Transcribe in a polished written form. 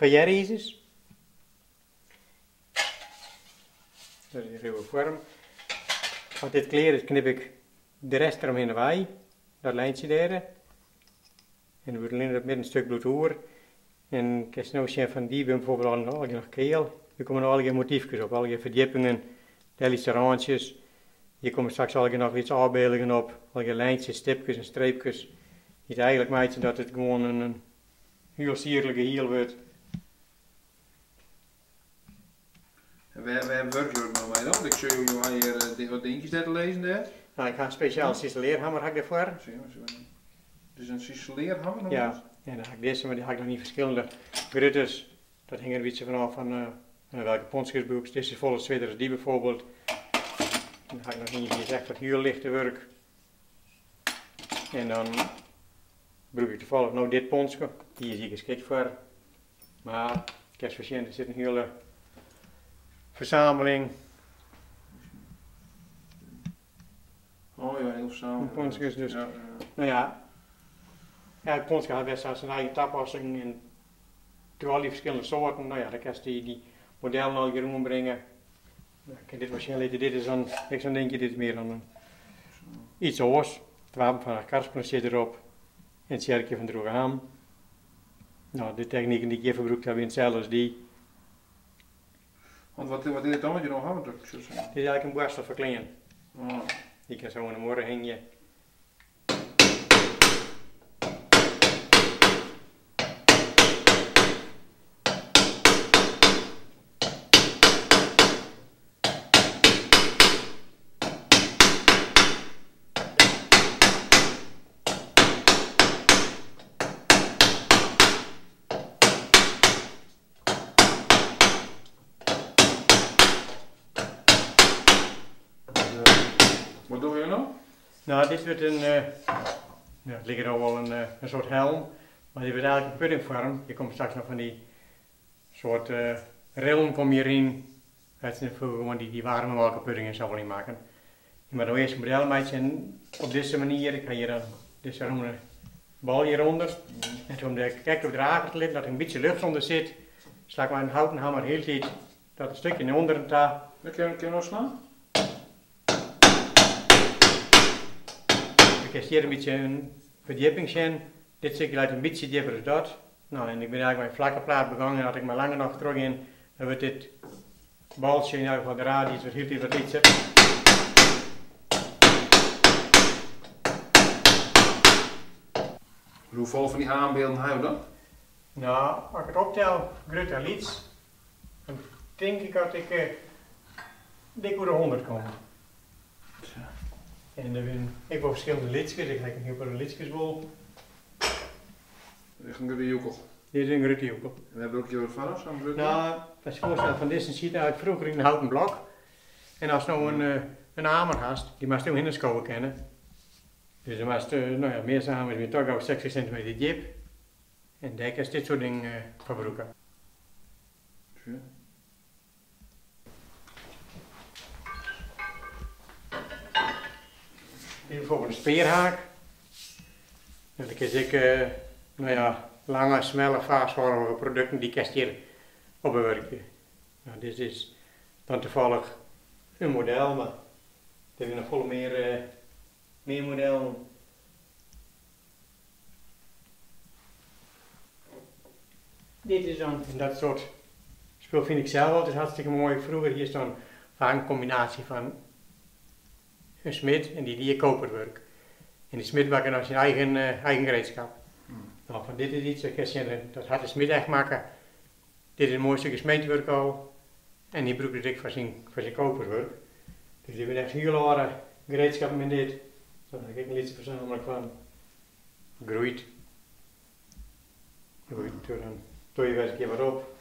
Ferjerizers. Dat is in ruwe foarm. As dit klear is, knip ik de rest deromhinne wei, dat lijntsje dêr. En dan wurdt allinnich dat middenstuk bliuwt oer. En kinst no sjen fan dy binne bijvoorbeeld al allegear noch keal. Der komme no allegear motyfkes op, allegear ferdjippingen, dêr lytse rântsjes. Hjir komme straks allegear noch lytse ôfbyldingen op, allegear lijntsjes, stipkes en streepkes, dy't eigentlik meitsje dat it gewoan in hiel sierlik gehiel wurdt. En wêr wêr wurkje jo no mei dan? Want ik sjoch jo, jo ha hjir wat dinkjes dêr te lizzen dêr. No, ik ha in spesjale siselearhammer ha ik dêrfoar. Dus in siselearhammer noem Ja, en dan ha ik dizze, mar dy ha ik noch yn ferskillende gruttes. Dat hinget in bytsje fanôf fan welke ponskes brûkst. Dizze is folle swierder as dy bijvoorbeeld. En dan ha ik noch ien, dy is echt foar it hiel lichte wurk. En dan brûk ik tafallich no dit ponske, dy is hjir geskikt foar. Mar kinst wol sjen, der sit in hiele fersameling. Oh ja, hiele fersameling. Ponskes, dus ja, no ja, elk ponske hat wer sa syn eigen tapassing en troch al dy ferskillende soarten, no ja, dan kinst dy modellen allegear oanbringe. Ik kin dit wol sjen litte, dit is dan ek sa'n dinkje, dit is mear dan in iets oars. It wapen fan Achtkarspelen stiet derop en it tsjerkje fan Droegeham. No, de techniken dy't ik hjirfoar brûkt ha binne itselde as dy. Want wat, wat is it dan wat je no hawwe? Dit is eigentlik in boarstel foar klean. Oh. Dy kin sa oan de muorre hingje. Wat dogge jo no? No, dit wurdt in, ja, it liket no wol in soart helm, mar dit wurdt eigentlik in puddingfoarm. Hjir komme straks noch fan dy soart rillen komme hjiryn. Wêr't se froeger gewoan dy waarme molkepudding en sa wol yn makken. Je moatte no earst in model meitsje en op dizze manier, ik ha hjir dan dizze rûne bal hjirûnder. En om de krekt op drage te litten, dat der in bytsje lucht ûnder sit, sla ik mei in houten hammer hieltyd dat stikje nei ûnderen ta. Kin ik no slaan? Do kinst hjir in bytsje in ferdjipping sjen. Dit stikje leit in bytsje djipper as dat. No, en ik bin eigentlik mei in flakke plaat begongen en as ik mar lang genôch trochgean, dan wurdt dit baltsje, yn elk gefal de radius, wurdt hieltyd wat lytser. Hoefolle fan dy oanbylden ha jo dan? No, as ik it optel, grut en lyts, dan tink ik dat ik dik oer de 100 kom. En der binne ek wol ferskillende lytskes, ik ha ek in hiel protte lytskes wol. Dit is in grutte joekel. Dit is in grutte joekel. En wêr brûke jo it foar, sa'n grutte? No, dat is foarstel fan dizze siet eigentlik froeger yn in houten blok. En ast no in amer hast, dy moatst omhinne skowe kinne. Dus dan moatst, no ja, measte amers binne toch gau 60 sintimeter djip. En dêr kinst dit soart dingen foar brûke. Sjoch. Dit is bijvoorbeeld in spearhaak. En dan kinst ek, no ja, lange, smelle, faasfoarmige produkten, dy kinst hjir op bewurkje. No, dit is dan tafallich in model, mar der binne noch folle mear, mear modellen. Dit is dan, en dat soart spul fyn ik sels altyd hartstikke moai. Froeger hiest dan faak in kombinaasje fan in smid en dy die koperwurk. En dy smid makke dan syn eigen, eigen gereedskap. No, fan dit is yts, dat kinst sjen, dat hat de smid echt makke. Dit is in moai stikje smeedwurk al. En hy brûkt it ek foar syn, foar syn koperwurk. Dus dit binne echt hiel âlde gereedskappen binne dit. Dêr ha ik ek in lytse fersameling fan. Groeit. Groeit, dan doe je wer ris in kear wat op.